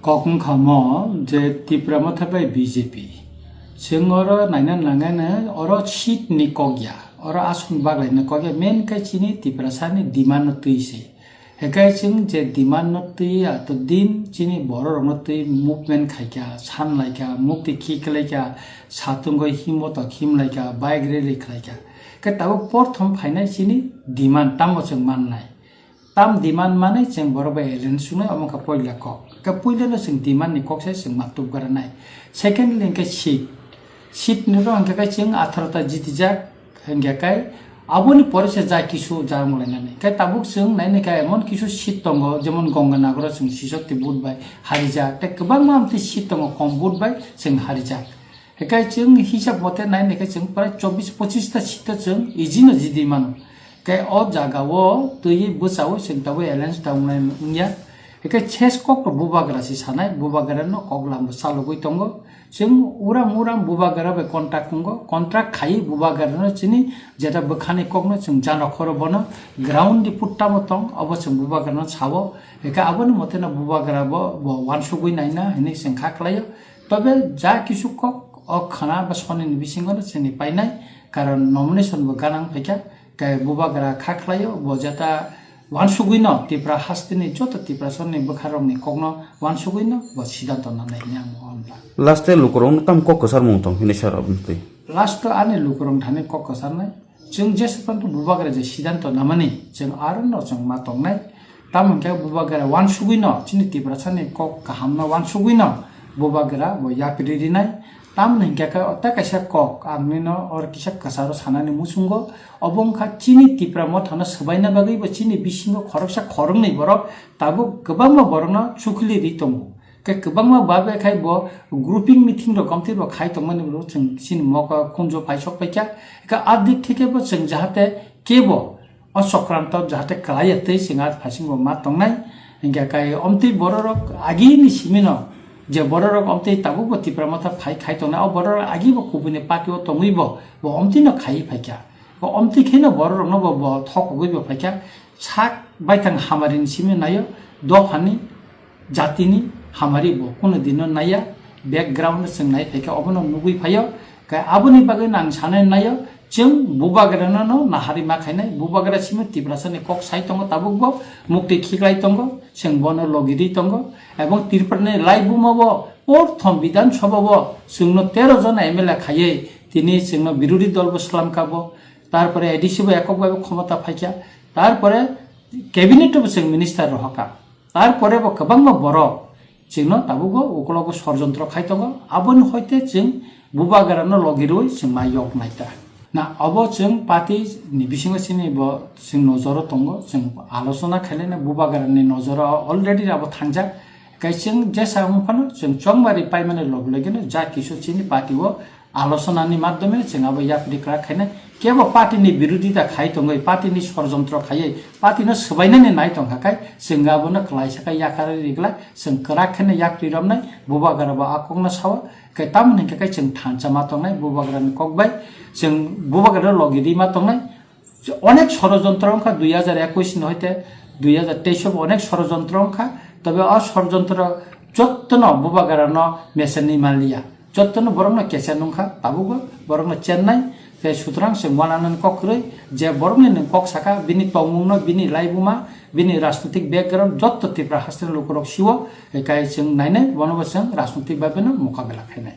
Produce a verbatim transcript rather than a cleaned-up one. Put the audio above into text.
Kok wngkha mo je Tipra Motha bai B J P. Chwng oro naina nangani oro seat ni kok ya, oro aswk baglaina kok ya, main khe chini Tiprasa ni demand no twi se. Hekai chwng je demand no twi ato din chini borok rok no twi movement khaikha, san laikha, mukti khiklaikha, satungoi himboto khimlaikha, bike rally khlaikha. Khe tabuk porthom phainai chini demand tamo chwng mannai. Tam demand manwi chwng borok bai alliance wngnai, omo kha poila kok. Khe puila no chwng demand ni kok se chwng ma tubgara nai. Secondly hwnkhe seat. Seat ni ro hwnkhe khe chwng atharo ta jitijak hwnkhe khe aboni pore se ja kisu ja wnglainani. Khe tabuk chwng nainai khe emon kisu seat tongo, jemon Ganganagar o chwng sisok ti vote bai harijak. Tei kwbangma amtwi seat tongo kom vote bai chwng harijak. Hekai chwng hisab mote nai nai khe chwng prai chobbish pochish ta seat o chwng easy no jidi mano. Khe o jaga o twi bwsa o chwng tabuk alliance ta wngnai wngya. Hekai ses kok to bubagra si sanai, bubagra no kok lam bo chalogwi tongo. Chwng uram uram bubagra bai contact wngo, contact khai bubagra no chini jeta bwkhani kok no chwng jana khoro bono ground di putta mo tong, obo chwng bubagra no sao. Hekai aboni mote no bubagra bo, bo wansugwi naina hinwi chwng kha khlaio. Tobe ja kisu kok o khana ba soni ni bisingo no chini painai, karon nomination bo ganang phaikha, khe bubagra kha khlaio, bo jeta wansugwi no Tipra hasteni joto Tiprasani bwkharokni kokno wansugwi no bo sidanto nanai hwnwi ang bo hamla. Last e lukurokno tam kok kwcharmung tong hwnwi sar aboni twi. Last o ani lukurok thani kok kwcharnai. Chwng jesa phano bubagra je sidanto namani, chwng aro no chwng ma tongnai. Tamo hwnkhe bubagra wansugwi no, chini Tiprasani kok kaham no wansugwi no bubagra bo yapri rinai. Tamoni hwnkhe khe o tei kaisa kok ang nini no or kisa kwcharo sanani muchungo. Obo wngkha chini Tipra Mothano swbaina bagwi bo chini bisingo khoroksa khoroknwi borok tabuk kwbangma borokno chukhli ri tongo. Khe kwbangma babe khai bo grouping meeting rok kamtwi bo khai tongmani bo chwng chini moka khunjo paisok paikha. Khe a dik thike bo chwng jahate kebo o sokranto jahate kwlaiya tei chwng a phaisingo ma tongnai. Hinkhe kai omtwi bororok agini simino je bororok omtwi tabukbo Tipra Motha phai khai tongnai, o bororok agibo kubuni party o tongwibo bo omtwino khaiwi phaikha. Bo omtwi kheno bororokno bo, bo thokogwi bo phaikha. Sak baithang hamarini simi naio, dophani, jatini hamari bo kuno dino naiya, background chwng nai phaikha obono nugwi phaio. Khe aboni bagwi no ang sanai naio, chwng bubagrano no nahari ma khainai, bubagra simi Tiprasani kok sai tongo tabukbo, mukti khiklai tongo, chwng bono logi ri tongo, ebong Tripurani laibuma bo, porthom Bidhan Sabha bo, chwngno tero jona M L A khaiwi, tini chwngno birodhi dol bo swlamkha bo, tarpore A D C bo ekok bai bo khomota phaikha, tarpore cabinet bo chwng minister rohorkha. Tarpore bo kwbangma borok chwngno tabukbo ukologo sorjontro khai tongo, aboni hoite chwng bubagrano logi rwi chwng ma yok naita. Na obo chwng party ni bisingo chini bo chwng nojoro tongo, chwng alochona khailai na bubagrani nojoro already abo thangjak. Kai chwng jesa wng phano chwng chongmari paimani log logino ja kisu chini party o alochona ni madhyome chwng abo yapri kwrak khainai. Kebo party ni birodita khai tongwi, party ni sorjontro khaiwi, party no swbainani nai tongkha khai, chwng abono kwlaisa khe yakarwi rigla, chwng kwrak kheno yapri romnai, bubagra bo a kokno sao, khe tamoni hwnkhe khe chwng thansa ma tongnai, bubagra ni kok bai, chwng bubagra logi ri ma tongnai. Onek sorojontro wngkha dui hajar ekush ni hoite dui hajar teis o bo onek sorojontro wngkha, tobe o sorojontro jottono bubagrano mesenwi manliya, jottono borokno kecha nungkha, tabukbo borokno chennai, tei sutrang chwng uananani kok kwrwi, je borokni nwng kok saka, bini tongmungno, bini laibuma, bini rajnitik background jotto Tripura hasteni lukurok sio, kai chwng nainai, bonobo chwng rajnitik bai beno mokabela khainai.